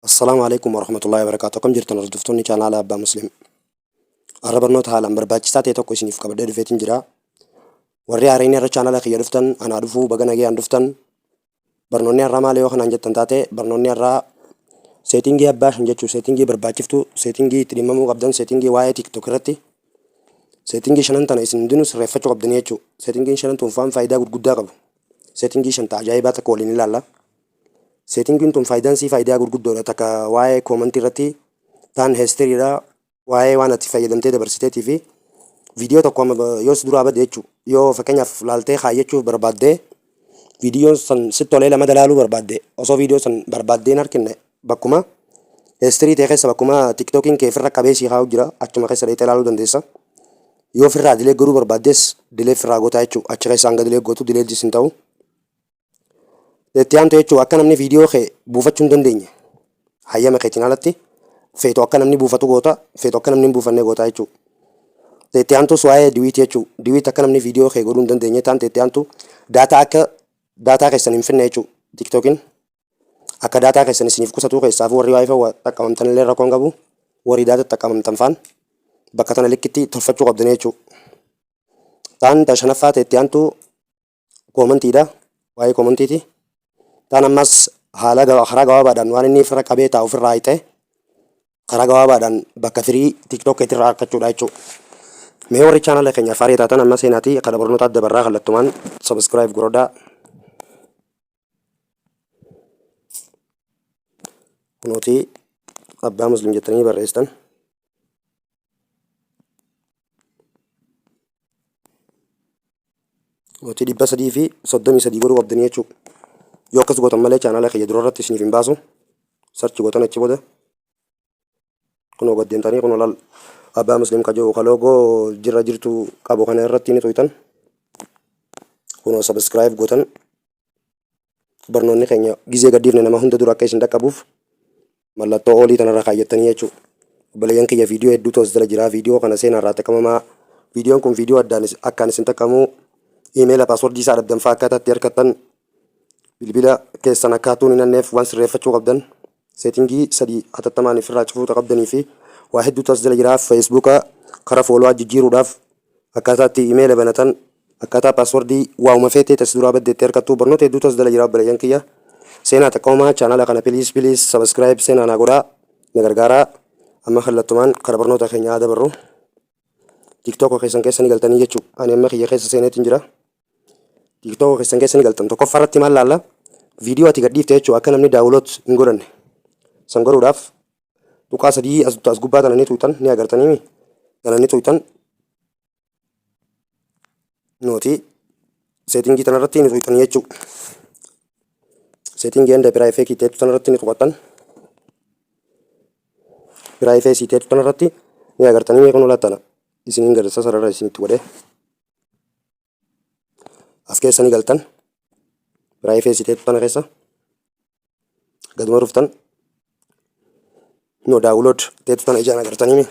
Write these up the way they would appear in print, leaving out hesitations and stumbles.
Assalaamu Aleeykum Warahmatullaahi Wabarakaatuh Akkam jirtan hordoftoonni chaanaala Abbaa Muslim. Har'a barnoota haalaan barbaachisaa ta'e tokko isiniif qabadhee dhufeetiin jira. Warri haarayni har'a chaanaala kiyya dhuftan anaa dhufuu baga nagayaan dhuftan. Barnoonni har'aa maali yoo kanaan jettan taate barnoonni har'aa seetingii abbaa shan jechuu seetingii barbaachiftuu seetingii itti dhimmamuu qabdan seetingii waa'ee TikTok irratti seetingii shanan tana isin hundinuu sirreeffachuu qabdanii jechuu. Seetingiin shanan tun faan faayidaa gurguddaa qabu. Seetingii shan ta ajaa'ibaa takka waliin ilaalla. Seetingiin tun faayidaan sii faayidaa gurguddoodha takka waa'ee koomantii irratti taan heestiriidha waa'ee waan ati fayyadamtee dabarsiteetii fi viidiyoo tokko amma yoo si duraa bade jechuu yoo fakkeenyaaf laaltee kaayyachuuf barbaaddee viidiyoon san sitti tolee lama dalaaluu barbaadde osoo viidiyoo san barbaaddee hin harkinne bakkuma heestirii ta'e keessa bakkuma tiktookiin kee firra qabee sii kaa'u jira achuma keessa dheeyxee laaluu dandeessa. Yoo firraa dilee godhuu barbaaddes dilee firraa gootaa jechuu achi keessa hanga dilee gootu dilee hin ta'u. Itti aantu jechuun akka namni viidiyoo kee buufachuu hin dandeenye hayyama keetiin alatti feetu akka namni buufatu goota feetu akka namni hin buufanne goota jechuudha. Itti aantus waa'ee diwiit jechuudha. Diwiit akka namni viidiyoo kee godhuu hin dandeenye taante itti aantu daataa akka daataa keessan hin finne jechuudha. Tiktookiin akka daataa keessan isiniif qusatuu keessaafuu warri waayifaa xaqqamamtan illee rakkoo hin qabu. Warri daataa xaqqamamtan faan bakka tana likkitti tolfachuu qabdanii jechuudha. Taan ta shanaffaa ta'e itti aantu koomantiidha. Waa'ee koomantiiti. Taan ammas haala karaa gabaabaadhaan waan inni ofirra qabee taa'u ofirraa hiixee karaa gabaabaadhaan bakka firii TikTok keetirraa argachuudha jechuudha. Mee warri chaanala keenya faarii taatan amma seenaatii kana barnoota adda barraa kallattumaan subscribe godhadhaa. Kunooti abbaa muslim jettanii barreessitan. Mootii 333 godhuu qabdanii jechuudha. Yoo akkas gootan malee chaanaala kiyya dura irratti isiniif hin baasu. Sarchi gootan achi booda kunoo gad deemtanii kunoo laal abbaa muslim ka jedhu ka loogoo jirra jirtu qabu kana irratti ni tuytan. Kunoo sabiskiraayib gootan barnoonni keenya gizee gadhiifne nama hunda dura akka isin dhaqqabuuf mallattoo oolii tanarra kaayyattanii jechuudha. Obboleeyyan kiyya viidiyoo hedduutu as jala jira. Viidiyoo kana seenaa irraa xaqqamamaa. Viidiyoon kun viidiyoo addaan akkaan isin xaqqamu iimeela paaswordii isaa dhabdan fa'aa akkaataa itti argattan bilbila keessan akka hatuun hin hanneef waan sirreeffachuu qabdan seetingii sadii hatattamaan ifirraa cufuu qabdanii fi waa hedduutu as jala jira. Feesbuuka kara foolowaa jijjiiruudhaaf akkaataa itti iimeela banatan Akkaataa password waa'uma feetee ta si duraa badde itti argattu barnoota hedduutu as jala jira obboleeyyan kiyya. Seenaa xaqqabamaa chaanala kana please please subscribe seenaa naa godhaa na gargaaraa. Amma kallattumaan kara barnoota keenya haa dabarru. TikTok keessan keessa ni galtanii jechuu. Ani amma kiyya keessa seeneetiin jira. TikTok keessan keessa ni galtan. Tokkoffaa irratti maal laalla? Viidiyoo ati gadhiifte jechuu akka namni daawuloot hin godhanne. San godhuudhaaf tuqaa sadii as gubbaa tana ni tuqxan ni agartanii tana ni tuqxan. Nooti seetingii tanarratti ni tuqxan jechuudha. Seetingii and piraayifeekii teettu tanarratti ni tuqattan. Piraayifeesii teettu tanarratti ni agartanii mee kun lattana isiniin gad sarara isinitti godhee as keessa ni galtan. Piraayifeesii teettu tana keessa gaduma dhuftan no daawulood teettu tana ijaan agartanii mee.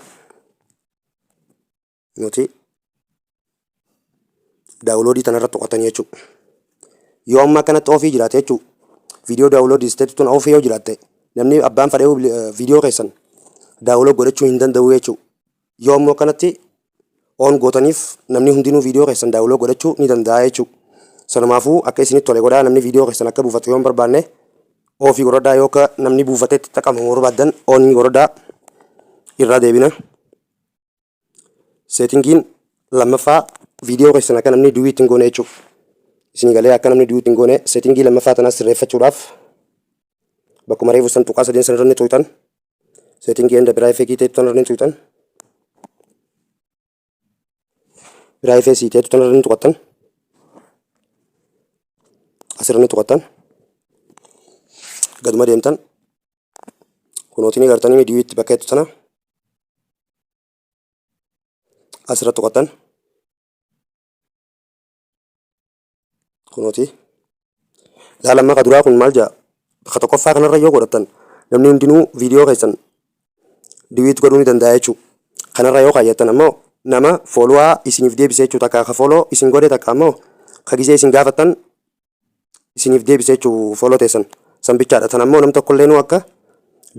Nuti daawuloodii tanarra tuqatanii jechuudha. Yoo amma akkanatti ofii jiraate jechuudha. Viidiyoo daawuloodii isteetti tun ofii yoo jiraatte namni abbaan fedhe viidiyoo keessan daawulood godhachuu hin danda'u jechuudha. Yoo ammoo akkanatti on gootaniif namni hundinuu viidiyoo keessan daawulood godhachuu ni danda'a jechuudha. Sanumaafuu akka isinitti tole godhaa namni viidiyoo keessan akka buufatu yoo hin barbaanne ofii godhadhaa yoo akka namni buufatee itti xaqamamu barbaaddan on godhadhaa irraa deebina. Seetingiin lammaffaa viidiyoo keessan akka namni duwii ittiin goone jechuudha. Isinii galee akka namni duwii ittiin goone seetingii lammaffaa tanaas sirreeffachuudhaaf bakkuma reefu san tuqaa sadeen sanirra ni tuqxan. Seetingii enda piraayifeekii ta'e tanarra ni tuqxan. Piraayifeesii ta'e tanarra ni tuqattan. Asirra ni tuqattan. Gaduma deemtan. Kunootii ni gartanii duwiitti bakka jettu tana. Asirra tuqattan. Kunooti. Laala amma ka duraa kun maal jedha? Ka tokkoffaa kanarra yoo godhattan namni hundinuu viidiyoo keessan diwiit godhuu ni danda'a jechuudha. Kanarra yoo kaayyattan ammoo nama foolowaa isiniif deebise jechuudha. Takka ka fooloo isin godhe takka ammoo ka gizee isin gaafattan isiniif deebise jechuu follow teessan san bichaadha. Tan ammoo nam tokkolleenuu akka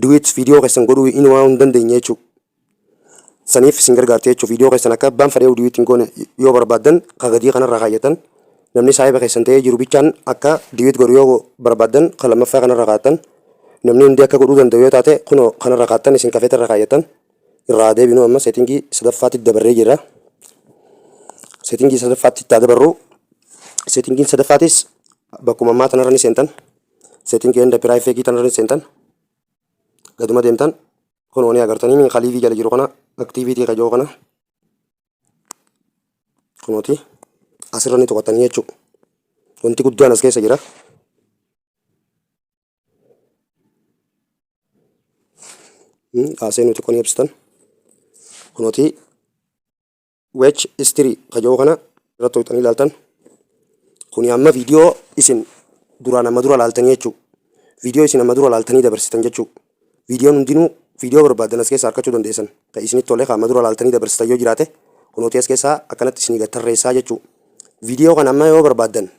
Duet viidiyoo keessan godhuu inumaa hin dandeenye jechuudha. Saniif isin gargaarti jechuudha. Viidiyoo keessan akka abbaan fedhee duet hin goone yoo barbaaddan ka gadii kanarra kaayyatan. Namni saahiba keessan ta'ee jiru bichaan akka duet godhu yoo barbaaddan ka lammaffaa kanarra kaa'attan. Namni hundi akka godhuu danda'u yoo taate kunoo kanarra kaa'attan, isin kafeetarra kaayyatan. Irraa deebinu, amma settingii sadaffaatti dabarree jirra. Settingii sadaffaatti itti dabarru. Settingiin sadaffaatis bakkuma ammaa tanarra ni seentan. Setting and privacy tanarra ni seentan. Gaduma deemtan, kunoo ni agartanii ka live jala jiru kana, activity ka jiru kana, kunooti asirra ni tuqatanii jechuudha. Wanti guddaan as keessa jira. Kaasee nuti kun ibsitan. Kunooti watch history ka jiru kana irratti tuqxanii ilaaltan. Kuni amma viidiyoo isin duraan amma dura ilaaltanii jechuudha. Viidiyoo isin amma dura ilaaltanii dabarsitan jechuudha. Viidiyoon hundinuu, viidiyoo barbaadan as keessaa argachuu dandeessan. Kan isinitti tole kan amma dura ilaaltanii dabarsitan yoo jiraate, kunooti as keessaa akkanatti isinii gad tarreessaa jechuudha. Viidiyoo kana amma yoo barbaaddan,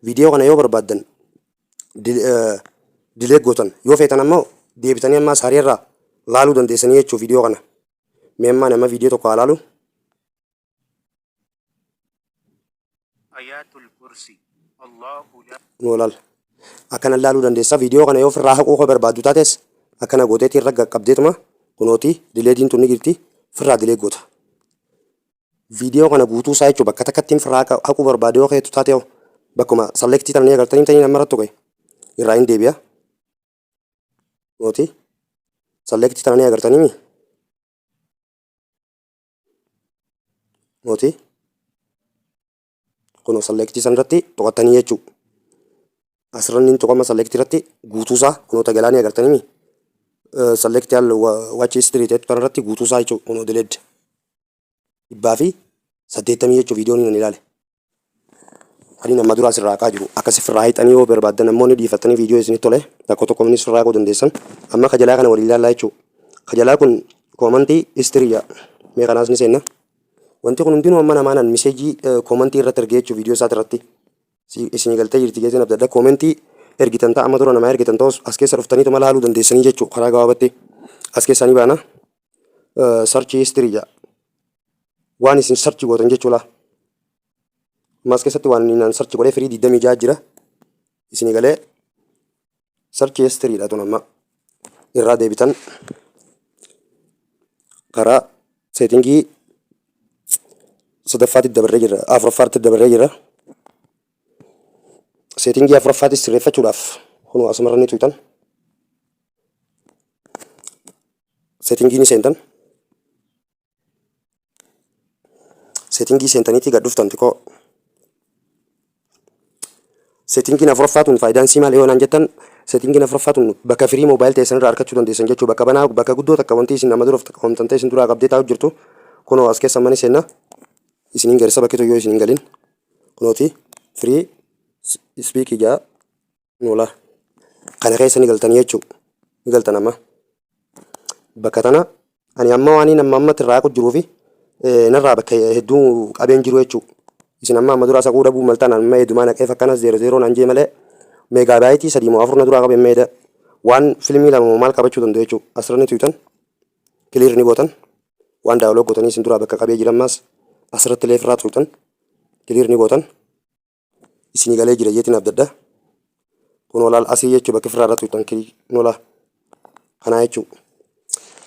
viidiyoo kana yoo barbaaddan delete gootan, yoo feetan ammoo deebitanii ammaa saarii irraa laaluu dandeessanii jechuudha viidiyoo kana. Mee ammaa nama viidiyoo tokko haa laalu. آيات الكرسي الله لا Nuu laal. Akkana laaluu dandeessa. Viidiyoo kana yoo ofirraa haquu koo barbaaddu taates, akkana gooteetii irra qaqqabdeetuma, kunooti deleteiin tun ni jirti, ofirraa delete goota. Viidiyoo kana guutuu isaa jechuun bakka takkatti ofirraa haquu barbaade yoo keetu taate, bakkuma selectii tana ni agartanii tanii nama irratti tuqe irraa hin deebi'a. Kunooti selectii tana ni agartanii, kunooti kunoo selectii san irratti tuqattanii jechuudha. Asirra inni tuqama selectii irratti guutuusaa kunoo tagalaa ni agartanii, select all watch history ta'e kana irratti guutuusaa jechuudha, kunoo delete 180 jechuudha viidiyoon inni ilaale. Ani nama duraa sirraa haqaa jiru akkas ofirraa hiixanii, yoo barbaaddan ammoo ni dhiifattanii, viidiyoo isinitti tole tokko tokko inni sirraa haquu dandeessan. Amma kajalaa kana waliin ilaallaa jechuudha. Kajalaa kun comment history jedha. Mee kanaas ni seenna. Wanti kun hundinuu amma namaanan messageii commentii irratti ergee jechuudha viidiyoo isaati irratti. Isinii galtee jirti jeetiin abdadha. Commentii ergitan ta'a, amma dura namaa ergitan ta'us, as keessa dhuftaniituma laaluu dandeessanii jechuudha karaa gabaabatti. As keessaa ni baana. Search history jedha. Waan isin search gootan jechuudha. Amma as keessatti waan inni search godhee firii 26 jira. Isinii galee search history dha tun. Amma irraa deebitan, karaa settingii sadaffaatti dabarree jirra, afuraffaatti dabarree jirra. Settingii afuraffaatti sirreeffachuudhaaf kunoo asumarra ni tuqxan. Settingii ni seentan. Settingii seentaniitii gad dhuftan xiqqoo. Settingiin afuraffaa tun faayidaan sii maali yoo naan jettan, settingiin afuraffaa tun bakka free mobile teessan irraa argachuu dandeessan jechuu, bakka banaa, bakka guddoo takka wanti isin nama dura qoomtan ta'e isin duraa qabdee taa'u jirtu. Kunoo as keessa mani seenna, isiniin garisa bakki yoo isiniin galin, kunooti free space jaa noola kana keessa ni galtanii jechuu, ni galtan. Amma bakka tana ani amma waan amma ammatti irraa haqu jiruu fi narraa bakka hedduu qabeen jiru jechuu. Isin amma amma duraa saquu dhabuu maltaan, amma heddumaa naqee fakkana zero zero naan jee malee, megabyteii 3 moo 4 na duraa qabeen meeda waan filmii 2 moo maal qabachuu danda'u jechuu. Asirra ni tuytan, clear ni gootan. Waan download gootanii isin duraa bakka qabee jiran maas asirratti illee irraa tuytan, clear ni gootan. Isinii galee jira jeetiin abdadha. Kun olaal asii jechuu, bakka firraa irra tuytan nola kanaa jechuu.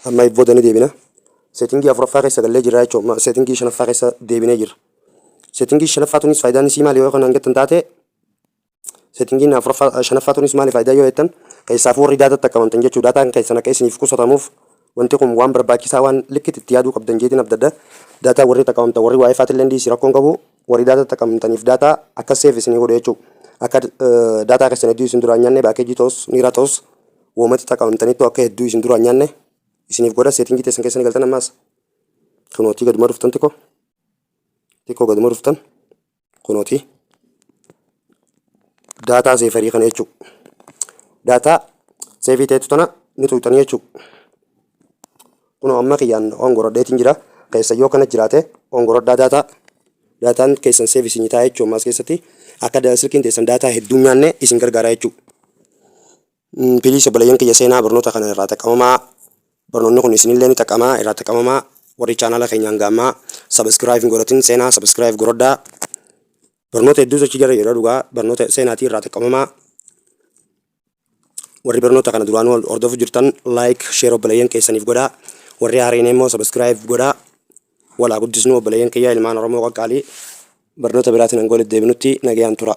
Amma booda ni deebina. Settingii afuraffaa keessa gallee jira jechuudha. Settingii shanaffaa keessa deebinee jira. Settingii shanaffaa tunis faayidaan isii maali yoo kanaan jettan taate, settingiin afuraffaa shanaffaa tunis maali faayidaa yoo jettan, keessaafuu warri datatti akka amantan jechuudha. Dataan keessan akka isiniif qusatamuuf wanti kun waan barbaachisaa, waan likkitti itti yaaduu qabdan jeetiin abdadha. Data warri takkamamtan, warri WiFitti illee dhiisi rakkoon qabu, warri datatti akkamamtaniif data akka save isinii godhu jechuudha. Akka data keessan hedduu isin duraan nyaanne, packageii ta'us niiraa ta'us woomatti takkamamtaniittu akka hedduu isin duraan nyaanne isiniif godha. Settingii teessan keessa ni galtan. Ammaas kunootii gaduma dhuftan, xiqqoo xiqqoo gaduma dhuftan, kunooti data saverii kana jechuudha. Data saveii ta'etu tana ni tuqxanii jechuudha. Kunoo amma kiyyaan on godhadheetiin jira. Keessa yoo kana jiraate on godhadhaa data. Dataan keessan save isinii ta'a jechuudha. Ammas keessatti akka silkiin teessan data hedduu nyaanne isin gargaara jechuudha. Please obboleeyyan kiyya, seenaa barnoota kana irraa xaqqamamaa. Barnoonni kun isinillee ni xaqqamaa, irraa xaqqamamaa. Warri chaanala keenya hanga ammaa subscribe hin godhatin, seenaa subscribe godhadhaa. Barnoota hedduutu achi jira yeroo dhugaa barnoota seenaatii irraa xaqqamamaa. Warri barnoota kana duraanuu hordofu jirtan, like, share obboleeyyan keessaniif godhaa. Warri haareen immoo subscribe godhaa. Walaa guddisnu, obboleeyyan kiyya, ilmaan Oromoo qaqqaalii. Barnoota biraatiin hanga walitti deebinutti nagayaan tura.